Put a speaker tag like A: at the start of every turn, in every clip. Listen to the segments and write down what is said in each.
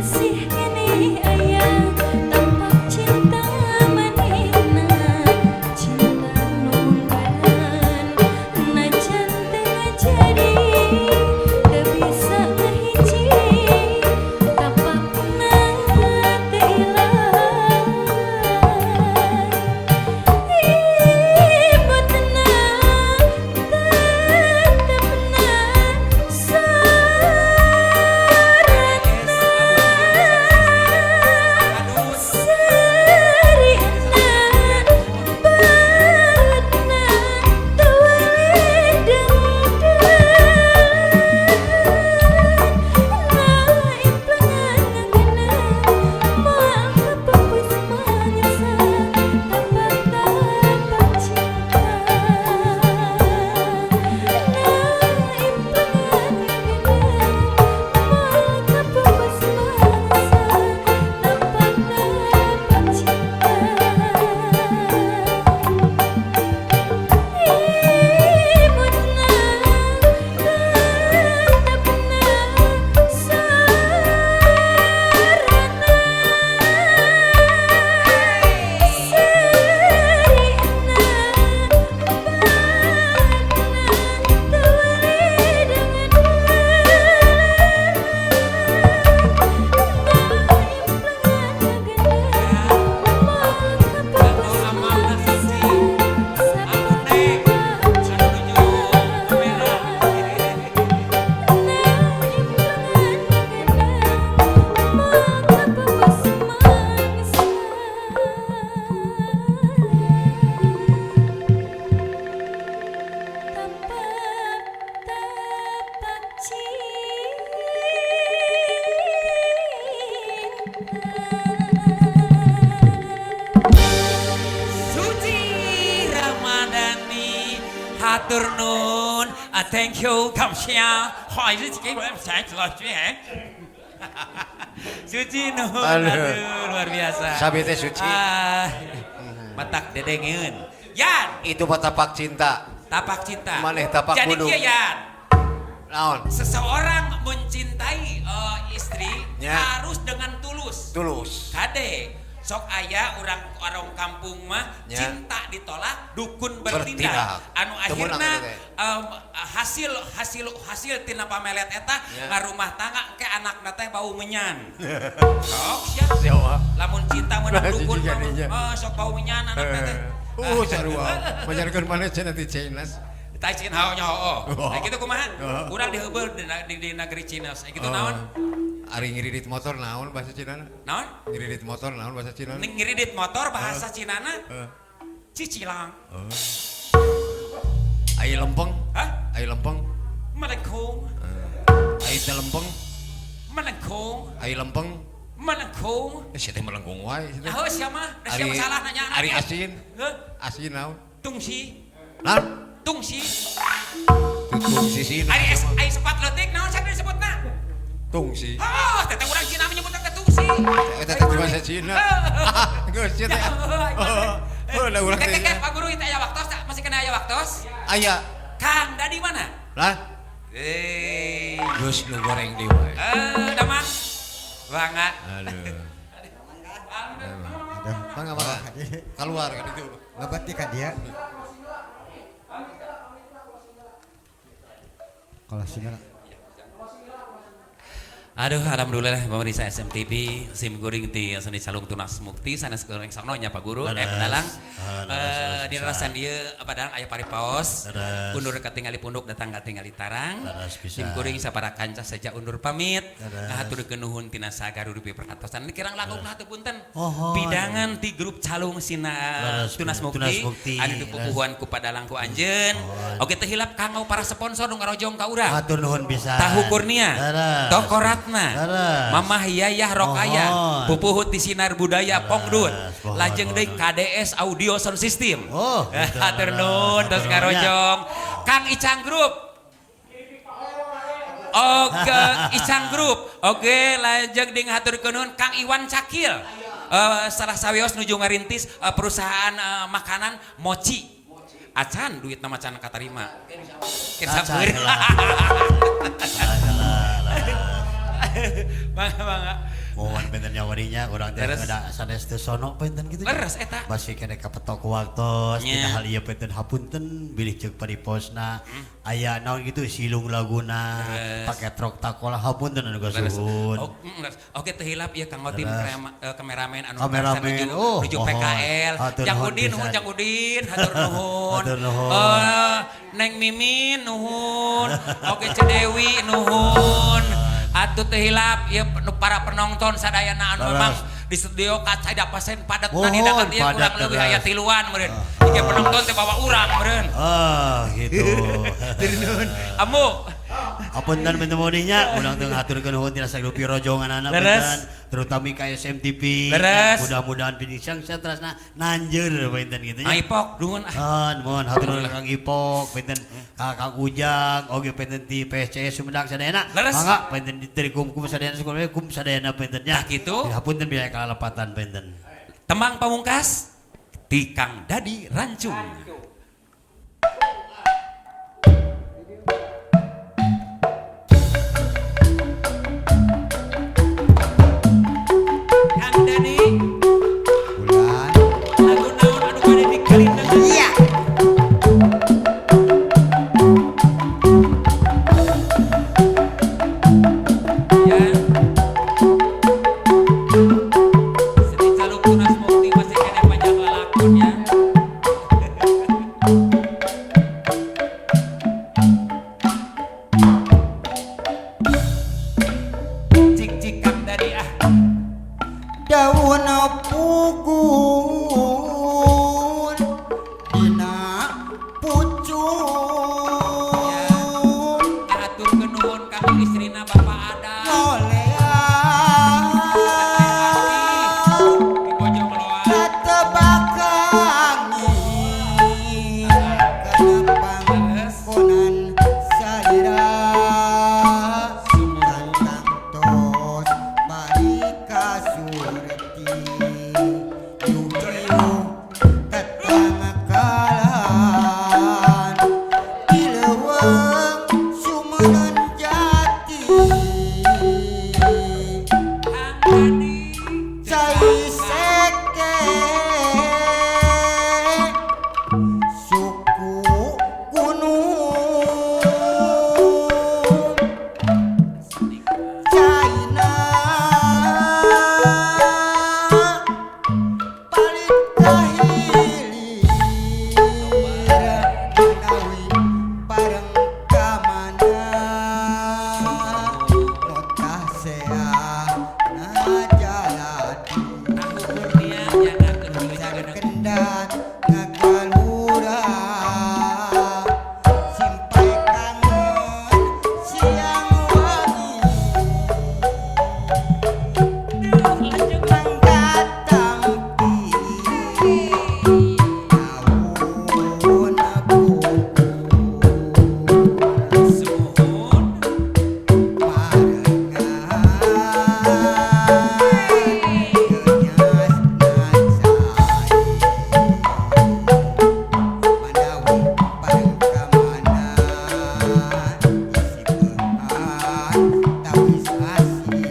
A: Masih keneh aya tapak cinta manehna, cinta nu munggaran najan teu ngajadi, teu bisa ngahiji, tapakna teu ilang. Ibutna tetepna sarana, seurina baeudna teu weleh deungdeun, na implengan ngagenah moal kapupus mangsa tapak-tapak cinta, na implengan ngagenah moal kapupus mangsa tapak-tapak cinta. Ibutna tetepna sarana, seurina baeudna teu weleh deungdeun, na implengan ngagenah moal kapupus mangsa tapak cinta, na implengan ngagenah moal kapupus mangsa tapak tapak cinta.
B: Suci Ramadhani, hatur nuhun, ah, thank you, 感谢，欢迎给我们老师。Suci nuhun,
C: Aduh.
B: Aduh, luar biasa.
C: Sabi teh Suci.
B: Ah, matak dedengeun. Yan,
C: Itu mah tapak cinta.
B: Tapak cinta.
C: Maneh tapak
B: Jadi
C: gunung.
B: kieu, Yan,
C: Naon?
B: Seseorang mencintai istri harus dengan tulus.
C: Tulus.
B: Kade, sok aya orang orang kampung mah cinta ditolak, dukun bertindak.
C: Bertindak.
B: Anu
C: Teu meunang
B: akhirna
C: eta teh.
B: Hasil hasil hasil tina pamelet eta ngarumah tangga ke anakna teh bau menyan. Sok sia.
C: Siapa?
B: Lamun cinta meunang
C: Nah,
B: dukun
C: jijik
B: mah,
C: jadinya.
B: oh, sok bau menyan anakna teh.
C: Sarua. Majarkeun maneh cenah ti Cina.
B: Tai Cina hao nya hoo.
C: Oh.
B: Nah, gitu kumaha?
C: Oh.
B: Urang diheubeul di negeri Cina. Gitu naon?
C: Ari ngiridit motor naon bahasa Cina?
B: Naon?
C: Ngiridit motor naon bahasa Cina?
B: Ngiridit motor bahasa Cinana cicilang.
C: Oh. Ai lempeng?
B: Hah?
C: Ai lempeng?
B: Melengkung.
C: Ai teh lempeng?
B: Melengkung.
C: Ai lempeng?
B: Melengkung.
C: Eh, sia teh melengkung wae sia teh.
B: Ah, siapa? Da siapa salah nanya?
C: Ari asin?
B: Hah?
C: Asin naon?
B: Tungsi.
C: Naon?
B: Tungsi.
C: Tungsi sina.
B: Ari es ari sepat leutik naon sia disebutna?
C: Tungsi.
B: Oh, teteh urang Cina menyebutna teh tungsi.
C: Eta teh bahasa Cina. Geus sia teh. Oh, da urang
B: Teh,
C: teh.
B: teh, Pak Guru itu aya waktos tak? Masih kena aya waktos?
C: Aya.
B: Kang, dari mana?
C: Lah,
B: Eh,
C: geus nu goreng deui wae.
B: eh, Damang. Bangga.
C: Aduh.
D: Aduh.
C: Mangga mangga. Keluar kan itu.
D: Ngebeti ka dia. Kalau sini
B: Aduh, alhamdulillah pemirsa SMTV, sim kuring ti seni calung Tunas Mukti sanes goreng sakno nya Pak Guru, eh pedalang.
E: Ah,
B: Eh, di rarasan ieu padahal aya paripaos.
E: Leres.
B: Undur katingali punduk datang katingali tarang.
E: Leres pisan.
B: Sim kuring sapara kanca saja undur pamit.
E: Leres.
B: Ngahaturkeun nuhun tina sagaruripi perhatosan. Ini kirang langkung lah teu punten.
E: Mohon.
B: Pidangan ti grup calung sina
E: Leres,
B: Tunas Mukti,
E: Tunas Mukti.
B: Anu dipupuhuan ku padalang ku anjeun. Oke teu hilap kanggo para sponsor nu ngarojong ka urang.
E: Hatur nuhun pisan.
B: Tahu Kurnia,
E: Leres.
B: Toko Ratna,
E: Leres.
B: Mamah Yayah Rokaya,
E: Mohon.
B: Pupuhut di Sinar Budaya Pongdut,
E: Mohon,
B: lajeng deui
E: mohon.
B: KDS Audio Sound System.
E: Oh, gitu.
B: Hatur nuhun terus
E: Hatur nuhun,
B: ngarojong. Kang Icang Group. Oke, Icang Group. Oke, lajeng deui ngahaturkeun nuhun Kang Iwan Cakil. Salah sawios nuju ngarintis perusahaan makanan mochi. Acan duit nama can katarima. Kita
E: Acan
B: beureum.
E: lah.
B: Mangga mangga.
E: Mohon. panginten nyawarinya urang teh ada sanes teu sono panginten kitu.
B: Leres eta.
E: Masih kene kapetok waktos dina hal ieu panginten hapunten bilih ceuk pariposna aya naon gitu silung laguna pake trok takola hapunten anu kasuhun.
B: Oke teu hilap ieu kanggo tim kameramen anu nuju PKL. Jang Udin nuhun Jang Udin hatur nuhun. Neng Mimin nuhun. Oke Cedewi nuhun. Atuh teu hilap ieu para penonton sadayana anu memang di studio kaca pasen padat tadi dakat ieu kurang leuwih aya tiluan meureun. Ieu penonton teh bawa urang meureun.
E: Ah gitu.
C: Nuhun.
B: Ambu.
E: Apunten bentemoninya urang teu ngaturkeun nuhun tina sagrupi rojonganana punten terutama ka SMTV. Mudah-mudahan pinisang satrasna nanjeur punten kitu nya.
B: Ipok nuhun
E: ah. Nuhun hatur nuhun Kang Ipok punten ka Kang Ujang oge punten ti PSCS Sumedang sadayana. Mangga punten dari kum-kum sadayana kum sadayana punten nya.
B: Tah kitu.
E: Hapunten biaya kalepatan punten.
B: Tembang pamungkas ti Kang Dadi Rancung.
D: Daun pugun dina pucung
B: atur kenuhun kanggo istrina Bapak Ada
D: ngoleang
B: di Bojong Loa
D: katebakangi kana pangkonan salira tantang tos bari kasurti yukiu tetangakalan di leuweung Sumenep Jati cai seke suku gunung China paling kahilir menawi bareng ka mana notah seah najaladi kendat ngagalura simpai kangen siang wangi manggatampi daun pugun
B: Suhun
D: parengan genyas nacai manawi bareng ka mana isi peuhan tawis asih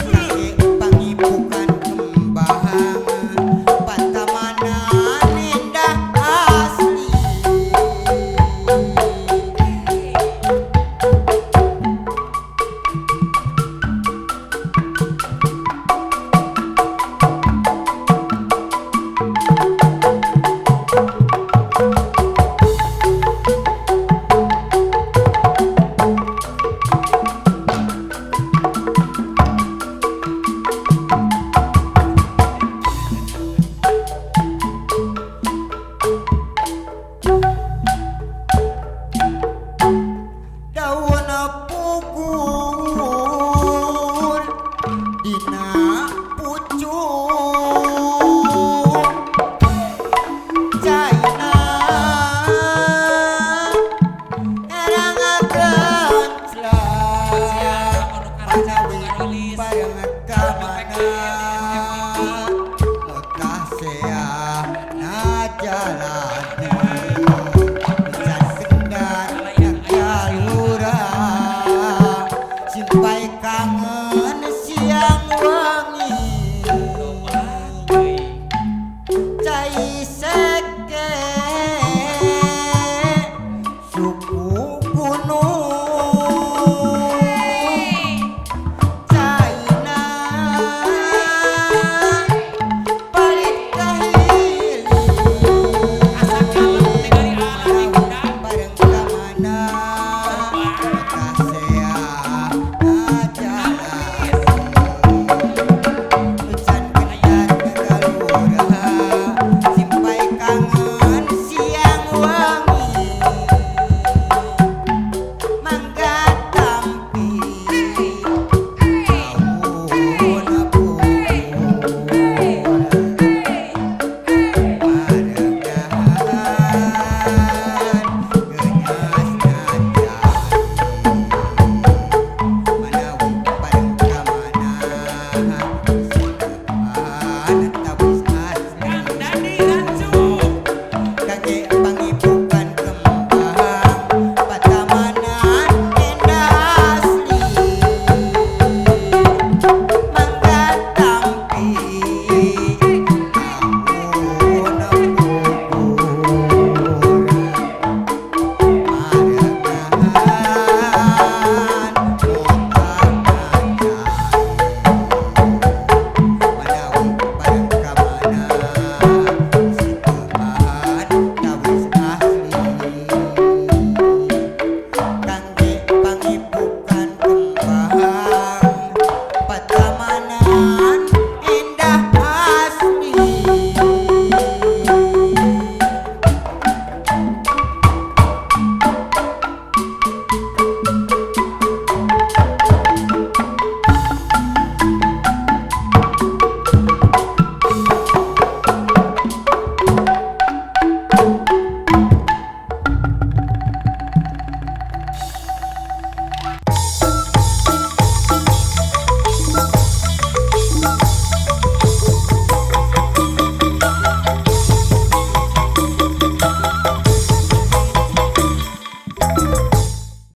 D: kake pangipukan kembang patamanan indah asli. Daun pugun dina pucung caina erang genclak manawi bareng ka mana.